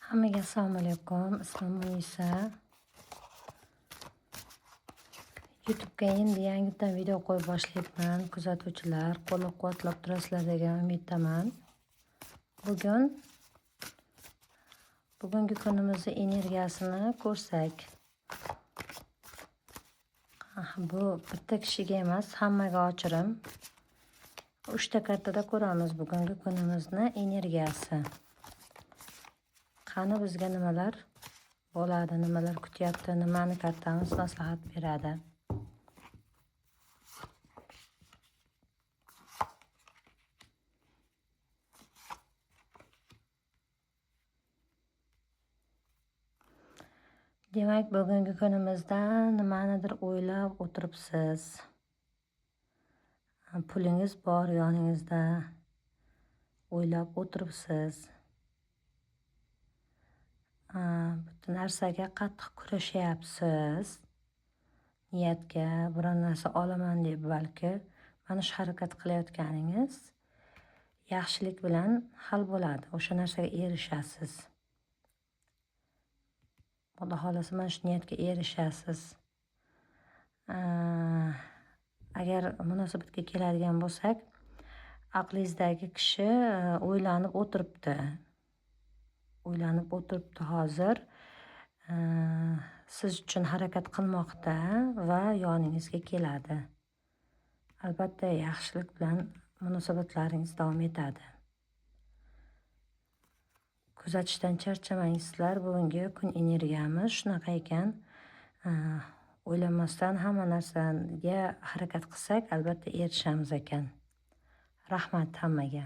Hammaga assalomu alaykum. Ismim Munisa. YouTube'ga endi yangidan video qo'yib boshlayapman. Kuzatuvchilar qo'llab-quvvatlab turasizlar degan umiddaman. Bugungi kunimizni energiyasini ko'rsak. Bu bitta kishiga emas, hammaga ochirim. 3 ta kartada ko'ramiz bugungi kunimizni energiyasi. Qani bizga nimalar bo'ladi, nimalar kutyapti, nimani kartamiz maslahat beradi. Demak, bugungi kunimizda nimanidir o'ylab o'tiribsiz. Pulingiz bor yoningizda, o'ylab o'tiribsiz. Bitta narsaga qattiq kurashyapsiz. Niyatga biron narsa olaman deb balki mana shu harakat qilayotganingiz yaxshilik bilan hal bo'ladi. O'sha narsaga erishasiz. Xudo xohlasa mana shu niyatga erishasiz. Agar munosabatga keladigan bo'lsak, aqlingizdagi kishi o'ylanib o'tiribdi. O'ylanib o'tiribdi hozir. Siz uchun harakat qilmoqda va yoningizga keladi. Albatta yaxshilik bilan munosabatlaringiz davom etadi. Kuzatishdan charchamaysizlar. Bugungi kun energiyamiz shunaqa ekan. O'ylamasdan hamma narsaga harakat qilsak, albatta erishamiz ekan. Rahmat hammaga.